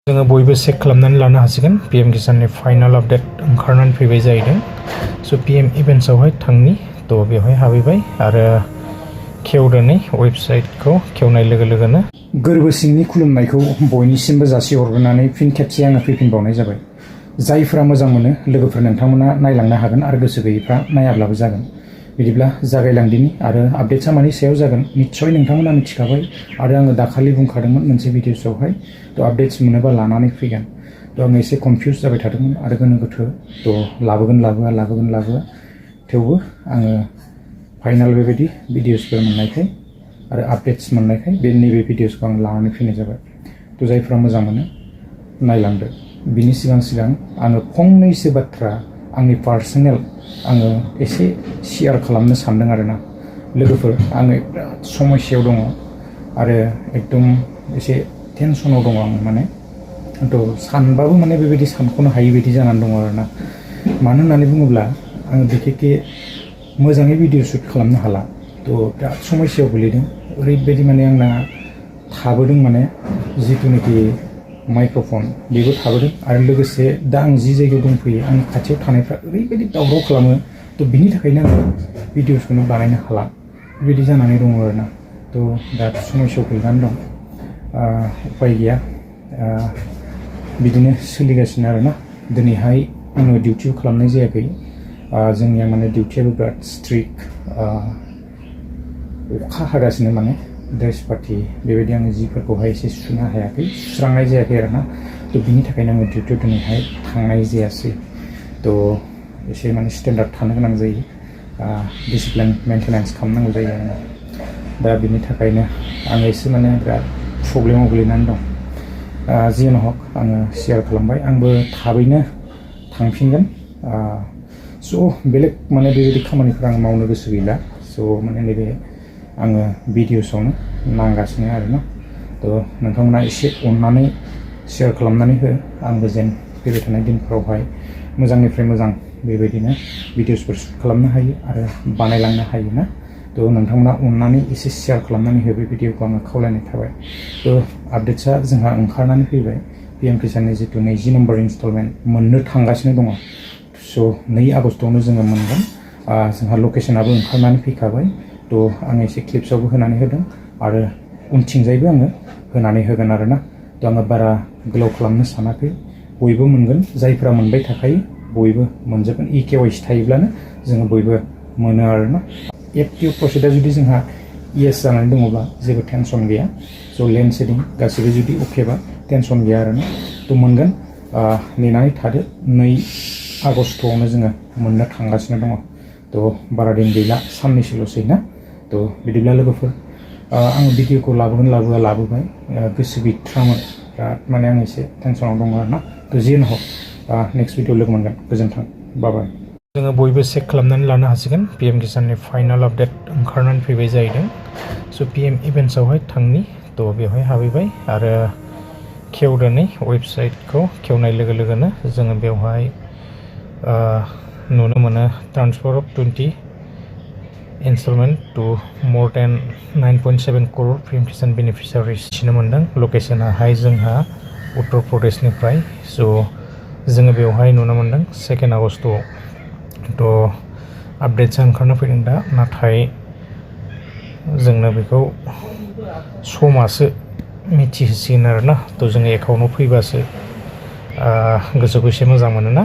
जोङो बयबो चेक खालामनानै लानो हासिगोन PM किसाननि फाइनाल आपडेट ओंखारनानै फैबाय जाहैदों। स' PM इभेन्ट्सआवहाय थांनि थ' बेवहाय हाबहैबाय आरो खेवदोनै वेबसाइटखौ खेवनाय लोगो लोगोनो गोरबो सिंनि खुलुमनायखौ बयनिसिमबो जासिहरग्रोनानै फिन खेबसे आङो फैफिनबावनाय जाबाय। जायफोरा मोजां मोनो लोगोफोर नोंथांमोना नायलांनो हागोन आरो गोसो गैयैफ्रा नायाब्लाबो जागोन। बिदिब्ला जागायलांदिनि आरो आपडेट्सआ मानि सायाव जागोन निस्सय नोंथांमोना मिथिखाबाय आरो आङो दाखालि बुंखादोंमोन मोनसे भिडिअ'आवहाय थ' आपडेट्स मोनोबा लानानै फैगोन। थ' आङो एसे कनफिउस जाबाय थादोंमोन आरो गोनो गोथो थ' लाबोगोन लाबोआ थेवबो आङो फाइनाल बेबायदि भिडिअ'सफोर मोननायखाय आरो आपडेट्स मोननायखाय नैबे भिडिअ'सखौ आं लानानै फैनाय जाबाय। थ' जायफ्रा मोजां मोनो नायलांदो। बिनि सिगां आङो फंनैसो बाथ्रा आंनि पार्सनेल आङो एसे शेयार खालामनो सानदों आरोना लोगोफोर। आङो बिराद समस्यायाव दङ आरो एकदम एसे टेनसनाव दङ आं माने थ' सानबाबो माने बेबायदि सानख'नो हायि बायदि जानानै दङ आरोना। मानो होननानै बुङोब्ला आङो बिखेखे मोजाङै भिडिअ शुट खालामनो हाला थ' बिराद समस्यायाव गोलैदों। ओरैबायदि माने आंना थाबोदों माने जिथुनाखि माइक्र'फन बेबो थाबोदों आरो लोगोसे दा आं जि जायगायाव दंफैयो आंनि खाथियाव थानायफ्रा ओरैबायदि दावराव खालामो थ' बिनि थाखायनो आङो भिडिअसखौनो बानायनो हाला बेबायदि जानानै दङ आरोना। थ' दा समस्यायाव गोलैनानै दं। उपाय गैया बिदिनो सोलिगासिनो आरोना। दिनैहाय आङो डिउटिबो खालामनाय जायाखै। जोंनिया माने डिउटियाबो बिराद स्ट्रिक्ट। अखा हागासिनो माने ड्रेस पार्टि बेबायदि आङो जिफोरखौहाय एसे सुनो हायाखै सुस्रांनाय जायाखै आरोना। थ' बिनि थाखायनो आङो डिउटियाव दिनैहाय थांनाय जायासै। थ' एसे माने स्टेन्डार्ड थानो गोनां जायो। डिसिप्लिन मेनटेनेन्स खालामनांगौ जायो आरो दा बिनि थाखायनो आङो एसे माने बिराद प्रब्लेमाव गोलैनानै दं। जियानो हक आङो शेयार खालामबाय आंबो थाबैनो थांफिनगोन। स' बेलेग माने बेबायदि खामानिफोर आं मावनो गोसो गैला। स' माने नैबे आङो भिडिअसआवनो नांगासिनो आरोना। थ' नोंथांमोना एसे अननानै शेयार खालामनानै हो आंबो जेन फैबाय थानाय दिनफोरावहाय मोजांनिफ्राय मोजां बेबायदिनो भिडिअसफोर शुट खालामनो हायो आरो बानायलांनो हायो ना। थ' नोंथांमोना अननानै एसे शेयार खालामनानै हो बे भिडिअखौ आङो खावलायनाय थाबाय। थ' आपडेट्सआ जोंहा ओंखारनानै फैबाय। PM किसाननि जिथु 20 नम्बर इनस्टलमेन्ट मोननो थांगासिनो दङ। स' 2 आगस्टआवनो जोङो मोनगोन। जोंहा लकेसनाबो ओंखारनानै फैखाबाय। थ' आङो एसे क्लिप्सआवबो होनानै होदों आरो उनथिंजायबो आङो होनानै होगोन आरोना। थ' आङो बारा गोलाव खालामनो सानाखै। बयबो मोनगोन जायफ्रा मोनबाय थाखायो बयबो मोनजोबगोन। KYC थायोब्लानो जोङो बयबो मोनो आरोना। एक्टिभ प्रसेसआ जुदि जोंहा येस जानानै दङब्ला जेबो टेनसन गैया। स' लेन्ड सेडिं गासिबो जुदि अकेबा टेनसन गैया आरोना। थ' मोनगोन। नेनानै थादो 2 आगस्टआवनो जोङो मोननो थांगासिनो दङ। थ' बारा दिन गैला साननैसोल'सै ना। थ' बिदिब्ला लोगोफोर आङो भिडिअखौ लाबोबाय गोसो गैथ्रामोन बिराद माने आं एसे टेनसनाव दङ आरोना। थ' जियानो हक नेक्स्ट भिडिअ लोगो मोनगोन। गोजोन्थों। बाय। जोङो बयबो चेक खालामनानै लानो हासिगोन PM किसाननि फाइनाल आपडेट ओंखारनानै फैबाय जाहैदों। स' PM इभेन्ट्सआवहाय थांनि थ' बेवहाय हाबहैबाय आरो खेवदोनै वेबसाइटखौ खेवनाय लोगो लोगोनो जोङो बेवहाय नुनो मोनो transfer of 20 installment to more than 9.7 crore PM Kisan beneficiaries थिनो मोनदों। लकेसनाहाय जोंहा उत्तर प्रदेशनिफ्राय। स' जोङो बेवहाय नुनो मोनदों 2 आगस्टआव। थ' आपडेट्सआ ओंखारना फैदों दा नाथाय जोंनो बेखौ समासो मिथिहोसिगोन आरोना। थ' जोङो एकाउन्टआव फैबासो गोसोखौ एसे मोजां मोनोना।